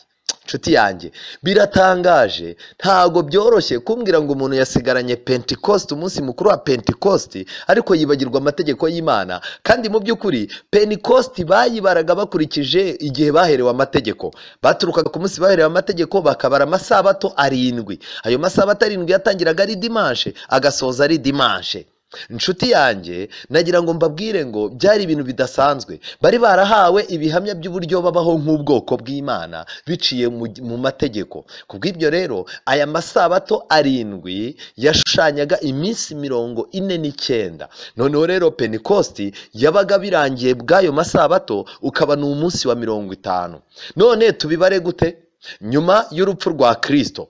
Nshuti yanjye, biratangaje, ntago byoroshye kumbwira ngo umuntu yasigaranye Pentecost, umunsi mukuru wa Pentecost, ariko yibagirwa amategeko y'Imana. Kandi mu by'ukuri Pentecost bayibaraga bakurikije igihe baherewe amategeko. Baturukaga ku munsi baherewe amategeko bakabara amasabato 7. Ayo masabato 7 yatangiraga ari dimanche agasoza ari dimanche. Inshuti yanjye, nagira ngo mbabwire ngo byari ibintu bidasanzwe. Bari barahawe ibihamya by'uburyo babaho nk'ubwoko bw'Imana biciye mu mategeko. Kubw'ibyo rero aya masabato 7 yashushanyaga iminsi 49. Noneho rero Pentecost yabaga birangiye bw'ayo masabato, ukaba ni umunsi wa 50. None tubibare gute? Nyuma y'urupfu rwa Kristo,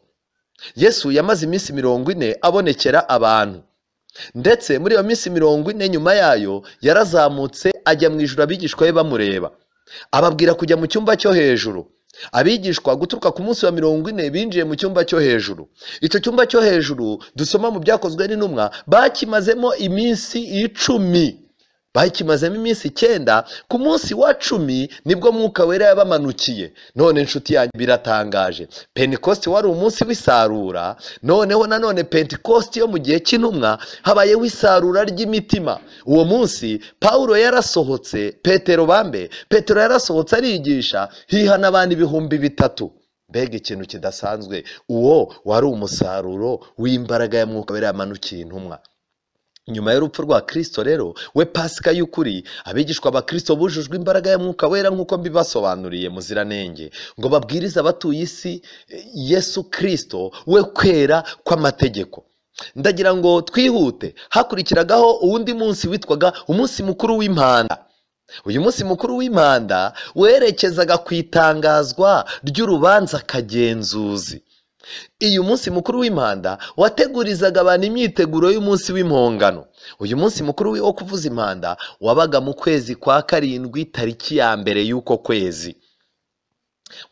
Yesu yamaze iminsi 40 abonekera abantu. Ndetse muri iyo minsi 40 nyuma yayo yarazamutse ajya mu ijuru, abigishwa be bamureba, ababwira kujya mu cyumba cyo hejuru. Abigishwa guturuka ku munsi wa 40 binjiye mu cyumba cyo hejuru. Icyo cyumba cyo hejuru dusoma mu byakozwe n'intumwa bakimazemo iminsi 10. Bakimazemo iminsi 9, ku munsi wa 10 nibwo Mwuka Wera yabamanukiye. None inshuti yanjye, biratangaje. Pentecost wari umunsi w'isarura, noneho nanone Pentecost yo mu gihe cy'intumwa habayeho isarura ry'imitima. Uwo munsi Paulo yarasohotse, Petero yarasohotse arigisha, hihana abantu 3000. Mbega ikintu kidasanzwe! Uwo wari umusaruro w'imbaraga ya Mwuka Wera yamanukiye intumwa. Nyuma y'urupfu rwa Kristo rero, we Pasika y'ukuri, abigishwa ba Kristo bujujwe imbaraga ya Mwuka Wera nk'uko mbibasobanuriye muziranenge, ngo babwirize abatuye isi Yesu Kristo we kwera kw'amategeko. Ndagira ngo twihute. Hakurikiragaho uwundi munsi witwaga umunsi mukuru w'impanda. Uyu munsi mukuru w'impanda werekezaga ku itangazwa ry'urubanza kagenzuzi. Uyu munsi mukuru w'impanda wategurizaga abantu imyiteguro y'umunsi w'impongano. Uyu munsi mukuru wo kuvuza impanda wabaga mu kwezi kwa 7 tariki ya 1 y'uko kwezi.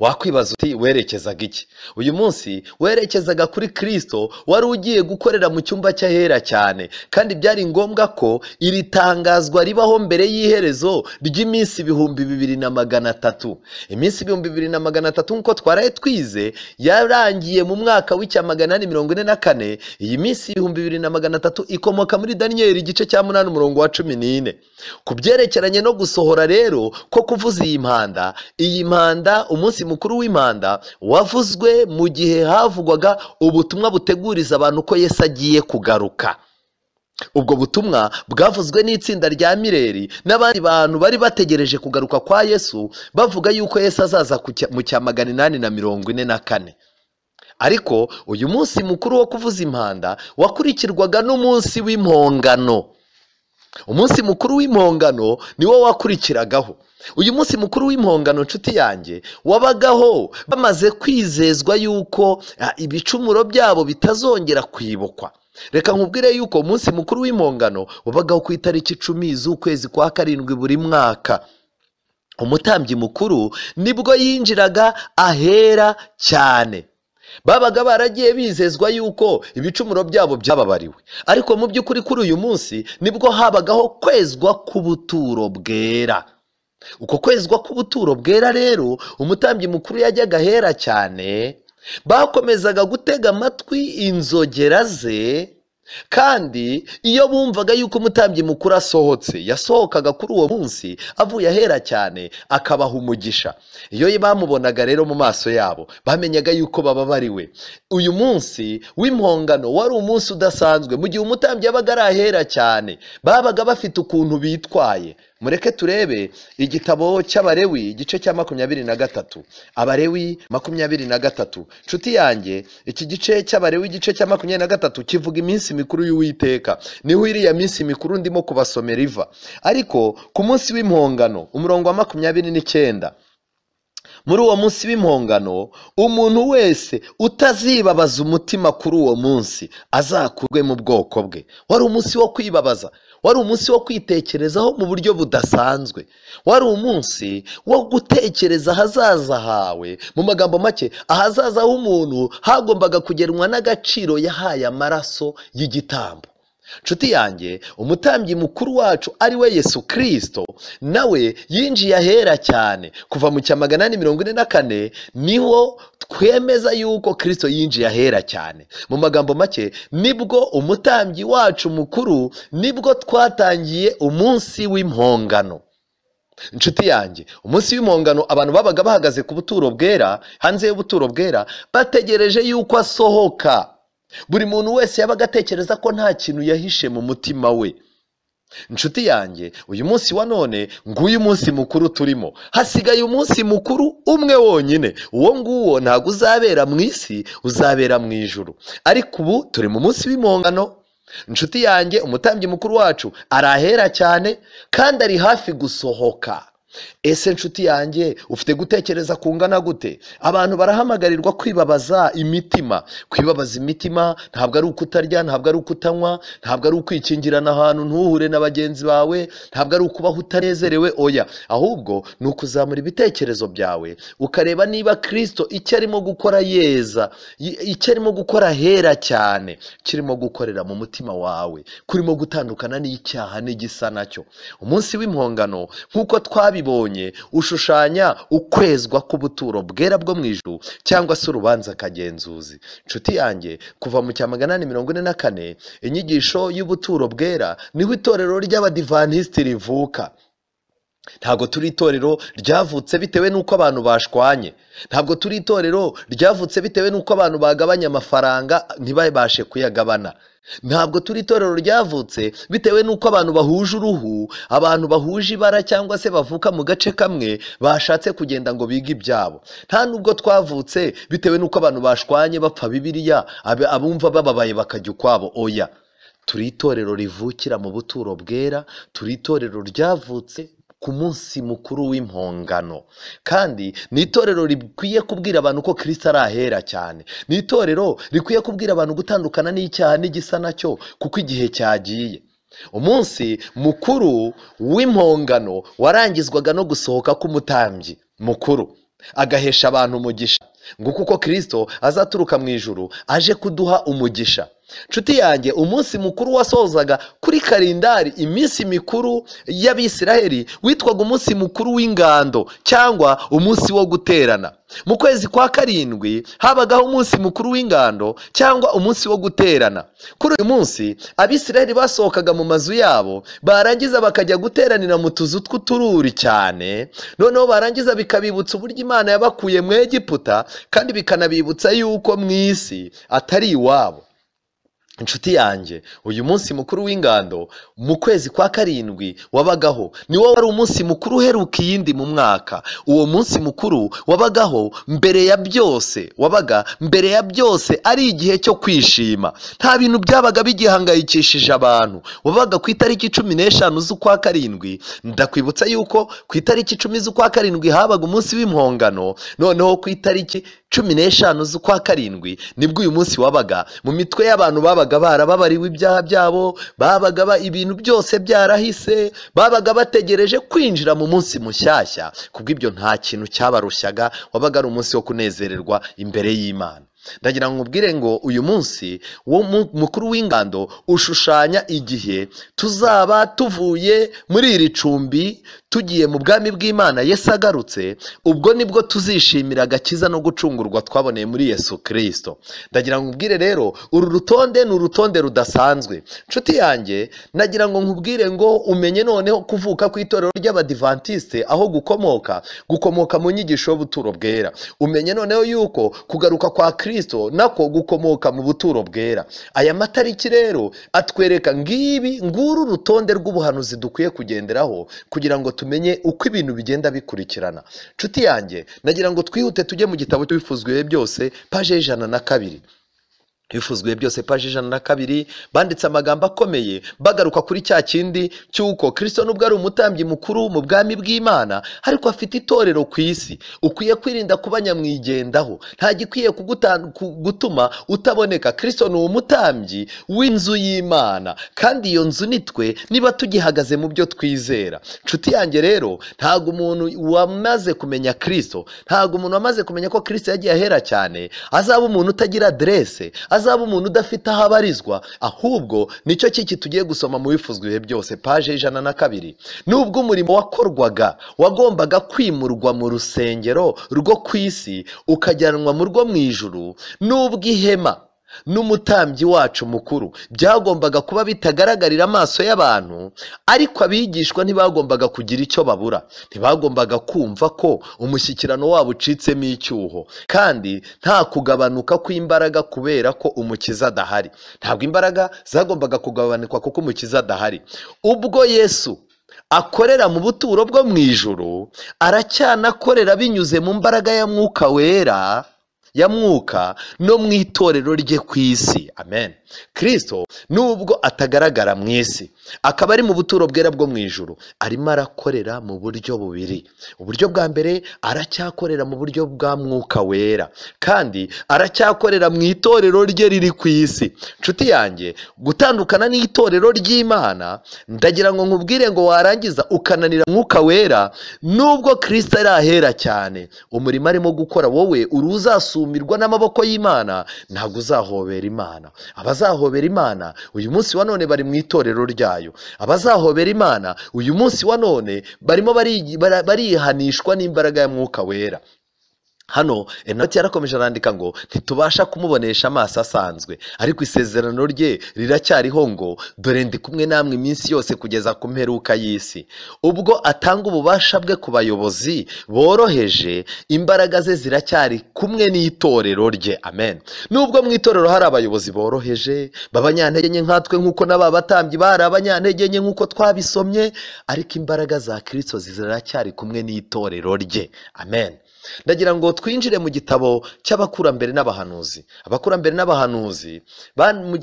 Wakwibaza uti werekezaga iki? Uyu munsi werekezaga kuri Kristo wari ugiye gukorera mu cyumba cy'ahera cyane, kandi byari ngombwa ko iri tangazwa ribaho mbere y'iherezo ry'iminsi 2300. Iminsi 2300 nk'uko twaraye twize yarangiye mu mwaka w'1844. Iyi minsi 2300 ikomoka muri Daniyeli igice cya 8 umurongo wa 14. Ku byerekeranye no gusohora rero ko kuvuza iyi mpanda, umunsi mukuru w'impanda wavuzwe mu gihe havugwaga ubutumwa buteguriza abantu ko Yesu agiye kugaruka. Ubwo butumwa bwavuzwe n'itsinda rya Mireri n'abandi bantu bari bategereje kugaruka kwa Yesu, bavuga yuko Yesu azaza mu cya 844. Ariko uyu munsi mukuru wo kuvuza impanda wakurikirwaga n'umunsi w'impongano. Umunsi mukuru w'impongano niwo wakurikiragaho. Uyu munsi mukuru w'impongano, nshuti yanjye, wabagaho bamaze kwizezwa yuko ibicumuro byabo bitazongera kwibukwa. Reka nkubwire yuko umunsi mukuru w'impongano wabagaho ku itariki 10 z'ukwezi kwa 7 buri mwaka. Umutambyi mukuru nibwo yinjiraga ahera cyane. Babaga baragiye bizezwa yuko ibicumuro byabo byababariwe, ariko mu by'ukuri kuri uyu munsi nibwo habagaho kwezwa k'ubuturo bwera. Uko kwezwa k'ubuturo bwera rero, umutambyi mukuru yajyaga ahera cyane, bakomezaga gutega amatwi inzogera ze, kandi iyo bumvaga yuko umutambyi mukuru asohotse, yasohokaga kuri uwo munsi avuye ahera cyane akabaha umugisha. Iyo bamubonaga rero mu maso yabo bamenyaga yuko bababariwe. Uyu munsi w'impongano wari umunsi udasanzwe. Mu gihe umutambyi yabaga ari ahera cyane, babaga bafite ukuntu bitwaye. Mureke turebe igitabo cy'Abalewi igice cya 23. Abalewi 23. Nshuti yanjye, iki gice cy'Abalewi igice cya 23 kivuga iminsi mikuru y'Uwiteka. Niho iriya minsi mikuru ndimo kubasomera iva. Ariko ku munsi w'impongano, umurongo wa 29, muri uwo munsi w'impongano umuntu wese utazibabaza umutima kuri uwo munsi azakurwe mu bwoko bwe. Wari umunsi wo kwibabaza, wari umunsi wo kwitekerezaho mu buryo budasanzwe, wari umunsi wo gutekereza ahazaza hawe. Mu magambo make, ahazaza h'umuntu hagombaga kugenwa n'agaciro yahaye amaraso y'igitambo. Nshuti yanjye, umutambyi mukuru wacu ari we Yesu Kristo nawe yinjiye ahera cyane. Kuva mu cya 844 niho twemeza yuko Kristo yinjiye ahera cyane. Mu magambo make, nibwo umutambyi wacu mukuru, nibwo twatangiye umunsi w'impongano. Nshuti yanjye, umunsi w'impongano abantu babaga bahagaze ku buturo bwera, hanze y'ubuturo bwera, bategereje yuko asohoka. Buri muntu wese yabaga atekereza ko nta kintu yahishe mu mutima we. Nshuti yanjye, uyu munsi wa none nguyu munsi mukuru turimo. Hasigaye umunsi mukuru umwe wonyine. Uwo nguwo ntabwo uzabera mu isi, uzabera mu ijuru. Ariko ubu turi mu munsi w'impongano. Nshuti yanjye, umutambyi mukuru wacu arahera cyane kandi ari hafi gusohoka. Ese nshuti yanjye, ufite gutekereza kungana gute? Abantu barahamagarirwa kwibabaza imitima. Kwibabaza imitima ntabwo ari ukutarya, ntabwo ari ukutanywa, ntabwo ari ukwikingirana ahantu ntuhure na bagenzi bawe, ntabwo ari ukubaho utanezerewe, oya. Ahubwo ni ukuzamura ibitekerezo byawe ukareba niba Kristo icyo arimo gukora yeza, icyo arimo gukora hera cyane, kirimo gukorera mu mutima wawe, kurimo gutandukana n'icyaha n'igisa nacyo. Umunsi w'impongano nk'uko twabibonye ushushanya ukwezwa k'ubuturo bwera bwo mu ijuru cyangwa se urubanza kagenzuzi. Nshuti yanjye, kuva mu cya 844 inyigisho y'ubuturo bwera niho itorero ry'Abadivantisiti rivuka. Ntabwo turi itorero ryavutse bitewe n'uko abantu bashwanye, ntabwo turi itorero ryavutse bitewe n'uko abantu bagabanya amafaranga ntibabashe kuyagabana, ntabwo turi itorero ryavutse bitewe n'uko abantu bahuje uruhu, abantu bahuje ibara cyangwa se bavuka mu gace kamwe bashatse kugenda ngo bige ibyabo. Nta nubwo twavutse bitewe n'uko abantu bashwanye bapfa Bibiliya, abumva bababaye bakajya ukwabo, oya. Turi itorero rivukira mu buturo bwera, turi itorero ryavutse ku munsi mukuru w'impongano. Kandi ni itorero rikwiye kubwira abantu ko Kristo ari ahera cyane. Ni itorero rikwiye kubwira abantu gutandukana n'icyaha n'igisa nacyo kuko igihe cyagiye. Umunsi mukuru w'impongano warangizwaga no gusohoka k'umutambyi mukuru agahesha abantu umugisha, ngo kuko Kristo azaturuka mu ijuru aje kuduha umugisha. Nshuti yanjye, umunsi mukuru wasozaga kuri kalendari iminsi mikuru y'Abisiraheli witwaga umunsi mukuru w'ingando cyangwa umunsi wo guterana. Mu kwezi kwa karindwi habagaho umunsi mukuru w'ingando cyangwa umunsi wo guterana. Kuri uyu munsi Abisiraheli basohokaga mu mazu yabo, barangiza bakajya guteranira mu tuzu tw'utururi cyane. Noneho barangiza bikabibutsa uburyo Imana yabakuye mu Egiputa, kandi bikanabibutsa yuko mu isi atari iwabo. Inshuti yanjye, uyu munsi mukuru w'ingando mu kwezi kwa karindwi wabagaho, niwo wari umunsi mukuru uheruka iyindi mu mwaka. Uwo munsi mukuru wabagaho mbere ya byose, wabaga mbere ya byose ari igihe cyo kwishima. Nta bintu byabaga bigihangayikishije abantu. Wabaga ku itariki 15 z'ukwa karindwi. Ndakwibutsa yuko ku itariki 10 z'ukwa karindwi habaga umunsi w'impongano, noneho ku itariki 15 z'ukwa karindwi nibwo uyu munsi wabaga. Mu mitwe y'abantu babaga barababariwe ibyaha byabo, babaga ibintu byose byarahise, babaga bategereje kwinjira mu munsi mushyashya. Kubw'ibyo nta kintu cyabarushyaga, wabaga ari umunsi wo kunezererwa imbere y'Imana. Ndagira ngo nkubwire ngo uyu munsi wo mukuru w'ingando ushushanya igihe tuzaba tuvuye muri iri cumbi tugiye mu bwami bw'Imana Yesu agarutse. Ubwo nibwo tuzishimira agakiza no gucungurwa twaboneye muri Yesu Kristo. Ndagira ngo nkubwire rero, uru rutonde ni urutonde rudasanzwe. Nshuti yanjye, nagira ngo nkubwire ngo umenye noneho kuvuka kw'itorero ry'Abadivantiste aho gukomoka mu nyigisho y'ubuturo bwera. Umenye noneho yuko kugaruka kwa Kristo nako gukomoka mu buturo bwera. Aya matariki rero atwereka ngibi nguru urutonde rw'ubuhanuzi dukwiye kugenderaho kugira ngo tumenye uko ibintu bigenda bikurikirana. Nshuti yanjye, nagira ngo twihute tujye mu gitabo cy'Ibifuzwe byose paje 102. Ibifuzwe byose paje 102 banditse amagambo akomeye bagaruka kuri cya kindi cy'uko Kristo nubwo ari umutambyi mukuru mu bwami bw'Imana, ariko afite itorero ku isi. Ukwiye kwirinda kuba nyamwigendaho, nta gikwiye gutuma utaboneka. Kristo ni umutambyi w'inzu y'Imana, kandi iyo nzu nitwe niba tugihagaze mu byo twizera. Nshuti yanjye rero, ntago umuntu wamaze kumenya Kristo, ntago umuntu wamaze kumenya ko Kristo yagiye ahera cyane azaba umuntu utagira adresse, azaba umuntu udafite aho abarizwa. Ahubwo nicyo kiki tugiye gusoma mu Bifuzwe ibihe byose paje 102. Nubwo umurimo wakorwaga wagombaga kwimurwa mu rusengero rwo ku isi ukajyanwa mu rwo mu ijuru, nubwo ihema n'umutambyi wacu mukuru byagombaga kuba bitagaragarira amaso y'abantu, ariko abigishwa ntibagombaga kugira icyo babura. Ntibagombaga kumva ko umushyikirano wabo ucitsemo icyuho, kandi nta kugabanuka kw'imbaraga kubera ko umukiza adahari. Ntabwo imbaraga zagombaga kugabanuka kuko umukiza adahari. Ubwo Yesu akorera mu buturo bwo mu ijuru, aracyanakorera binyuze mu mbaraga ya Mwuka Wera ya Mwuka no mu itorero rye ku isi. Amen. Kristo nubwo atagaragara mu isi, akaba ari mu buturo bwera bwo mu ijuru, arimo arakorera mu buryo bubiri. Uburyo bwa mbere, aracyakorera mu buryo bwa Mwuka Wera, kandi aracyakorera mu itorero rye riri ku isi. Nshuti yanjye, gutandukana n'itorero ry'Imana, ndagira ngo nkubwire ngo warangiza ukananira Mwuka Wera, nubwo Kristo ari ahera cyane, umurimo arimo gukora wowe uruzasumirwa n'amaboko y'Imana, ntabwo uzahobera Imana. Abazahobera Imana uyu munsi wa none bari mu itorero ryayo. Abazahobera Imana uyu munsi wa none barimo barihanishwa n'imbaraga ya Mwuka Wera. Hano Enoti yarakomeje arandika ngo ntitubasha kumubonesha amaso asanzwe, ariko isezerano rye riracyariho ngo dore ndi kumwe namwe iminsi yose kugeza ku mperuka y'isi. Ubwo atanga ububasha bwe ku bayobozi boroheje, imbaraga ze ziracyari kumwe n'itorero rye. Amen. Nubwo mu itorero hari abayobozi boroheje b'abanyantege nke nkatwe, nk'uko n'aba batambyi bari abanyantege nke nk'uko twabisomye, ariko imbaraga za Kristo ziracyari kumwe n'itorero rye. Amen. Ndagira ngo twinjire mu gitabo cy'abakurambere n'abahanuzi. Abakurambere n'abahanuzi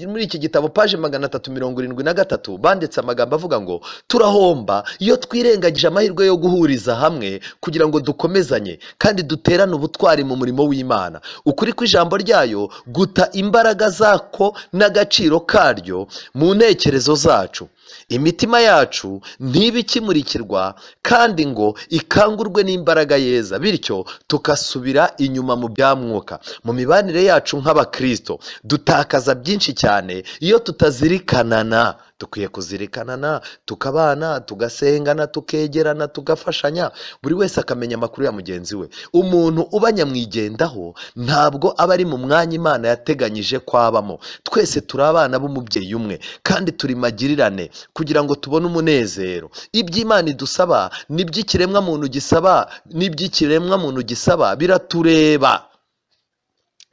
muri iki gitabo paje 373 banditse amagambo avuga ngo turahomba iyo twirengagije amahirwe yo guhuriza hamwe kugira ngo dukomezanye kandi duterane ubutwari mu murimo w'Imana. Ukuri kw'ijambo ryayo guta imbaraga zako n'agaciro karyo mu ntekerezo zacu. Imitima yacu ntibikimurikirwa kandi ngo ikangurwe n'imbaraga yeza, bityo tukasubira inyuma mu bya mwuka. Mu mibanire yacu nk'abakristo dutakaza byinshi cyane iyo tutazirikanana. Dukwiye kuzirikanana, tukabana, tugasengana, tukegerana, tugafashanya, buri wese akamenya amakuru ya mugenzi we. Umuntu uba nyamwigendaho ntabwo aba ari mu mwanya Imana yateganyije kwabamo. Twese turi abana b'umubyeyi umwe kandi turi magirirane kugira ngo tubone umunezero. Iby'Imana idusaba n'iby'ikiremwa muntu gisaba, n'iby'ikiremwa muntu gisaba biratureba.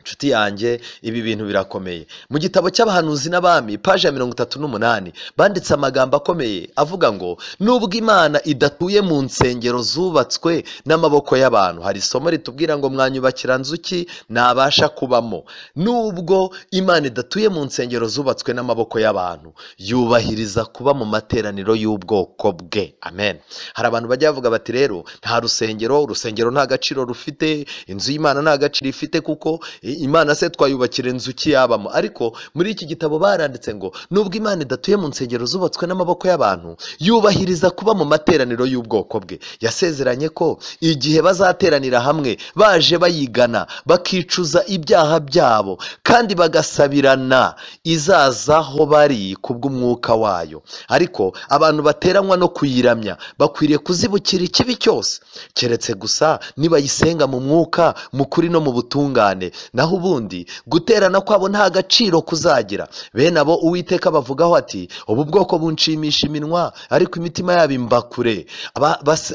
Inshuti yanjye, ibi bintu birakomeye. Mu gitabo cy'abahanuzi n'abami paje ya 38 banditse amagambo akomeye avuga ngo nubwo Imana idatuye mu nsengero zubatswe n'amaboko y'abantu. Hari isomo ritubwira ngo mwanyubakira nzuki nabasha kubamo. Nubwo Imana idatuye mu nsengero zubatswe n'amaboko y'abantu, yubahiriza kuba mu materaniro y'ubwoko bwe. Amen. Hari abantu bajya bavuga bati rero nta rusengero, urusengero nta gaciro rufite, inzu y'Imana nta gaciro ifite kuko Imana se twayubakira inzu ki yabamo. Ariko muri iki gitabo baranditse ngo nubwo Imana idatuye mu nsengero zubatswe n'amaboko y'abantu, yubahiriza kuba mu materaniro y'ubwoko bwe. Yasezeranye ko igihe bazateranira hamwe baje bayigana, bakicuza ibyaha byabo kandi bagasabirana, izazaho bari kubw'umwuka wayo. Ariko abantu bateranywa no kuyiramya bakwiriye kuzibukira ikibi cyose, keretse gusa nibayisenga mu mwuka, mu kuri no mu butungane. Naho ubundi guterana kwabo nta gaciro kuzagira. Bene abo Uwiteka bavugaho ati ubu bwoko bunshimisha iminwa ariko imitima yabo imba kure.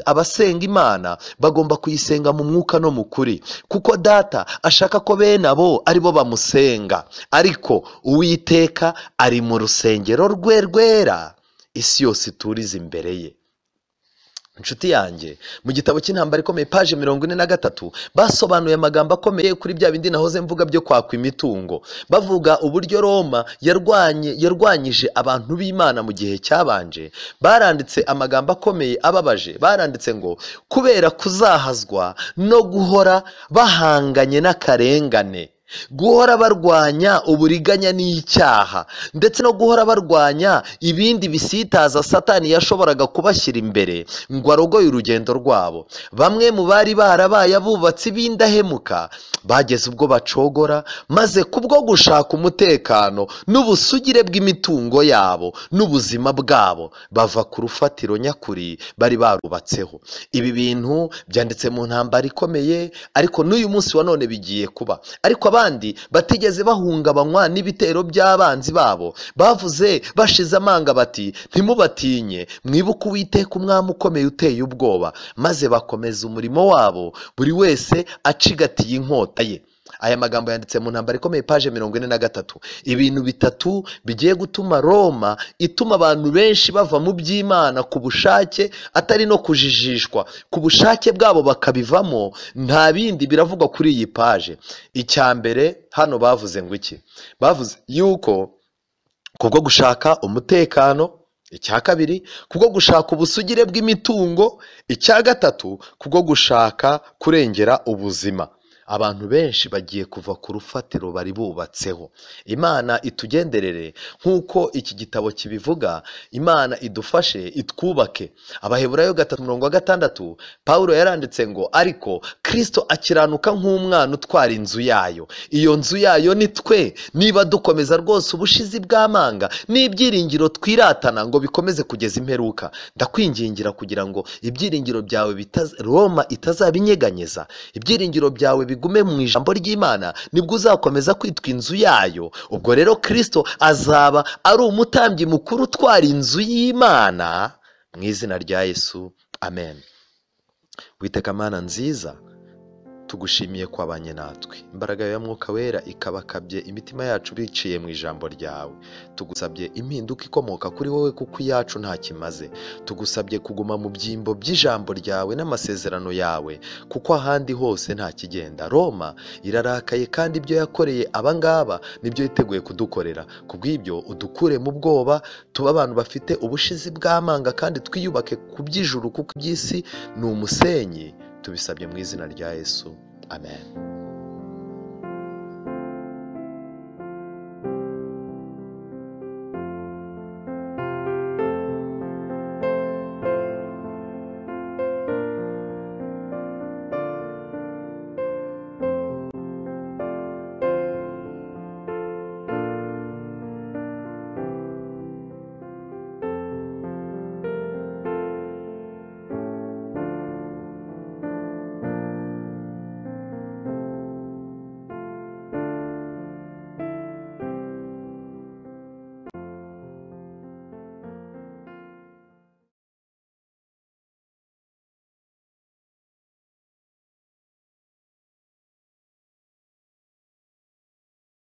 Abasenga Imana bagomba kuyisenga mu mwuka no mu kuri, kuko Data ashaka ko bene abo aribo bamusenga. Ariko Uwiteka ari mu rusengero rwe rwera, isi yose ituriza imbere ye. Inshuti yanjye, mu gitabo cy'intambara ikomeye paje 43 basobanuye amagambo akomeye kuri bya bindi nahoze mvuga byo kwakwa imitungo. Bavuga uburyo Roma yarwanyije abantu b'Imana mu gihe cyabanje. Baranditse amagambo akomeye ababaje. Baranditse ngo kubera kuzahazwa no guhora bahanganye n'akarengane, guhora barwanya uburiganya n'icyaha, ndetse no guhora barwanya ibindi bisitaza Satani yashoboraga kubashyira imbere ngo arogoye urugendo rwabo. Bamwe mu bari barabaye abubatsi b'indahemuka bageze ubwo bacogora, maze kubwo gushaka umutekano n'ubusugire bw'imitungo yabo n'ubuzima bwabo bava ku rufatiro nyakuri bari barubatseho. Ibi bintu byanditse mu ntambara ikomeye, ariko n'uyu munsi wa none bigiye kuba. Ariko abandi batigeze bahungabanywa n'ibitero by'abanzi babo bavuze bashize amanga bati ntimubatinye, mwibuke Uwiteka umwami ukomeye uteye ubwoba. Maze bakomeza umurimo wabo, buri wese acigatiye inkota ye. Aya magambo yanditse mu ntambara ikomeye paje 43. Ibintu bitatu bigiye gutuma Roma ituma abantu benshi bava mu by'Imana ku bushake, atari no kujijishwa, ku bushake bwabo bakabivamo. Nta bindi biravugwa kuri iyi paje. Icya mbere hano bavuze ngo iki? Bavuze yuko kubwo gushaka umutekano, icya kabiri kubwo gushaka ubusugire bw'imitungo, icya gatatu kubwo gushaka kurengera ubuzima. Abantu benshi bagiye kuva ku rufatiro bari bubatseho. Imana itugenderere nk'uko iki gitabo kibivuga. Imana idufashe itwubake. Abaheburayo 3:6 Paulo yaranditse ngo ariko Kristo akiranuka nk'umwana utwara inzu yayo. Iyo nzu yayo ni twe, niba dukomeza rwose ubushizi bw'amanga n'ibyiringiro twiratana ngo bikomeze kugeza imperuka. Ndakwingingira kugira ngo ibyiringiro byawe Roma itazabinyeganyeza. Ibyiringiro byawe bigume mu ijambo ry'Imana, nibwo uzakomeza kwitwa inzu yayo. Ubwo rero Kristo azaba ari umutambyi mukuru utwara inzu y'Imana mu izina rya Yesu. Amen. Witeka Mana nziza, Tugushimiye ko wabanye natwe, imbaraga ya Mwuka Wera ikabakabye imitima yacu biciye mu ijambo ryawe. Tugusabye impinduka ikomoka kuri wowe kuko iyacu nta kimaze. Tugusabye kuguma mu byimbo by'ijambo ryawe n'amasezerano yawe kuko ahandi hose nta kigenda. Roma irarakaye kandi ibyo yakoreye abangaba nibyo yiteguye kudukorera. Kubw'ibyo udukure mu bwoba, tube abantu bafite ubushizi bw'amanga kandi twiyubake ku by'ijuru kuko iby'isi ni umusenyi. Tubisabye mu izina rya Yesu, amen.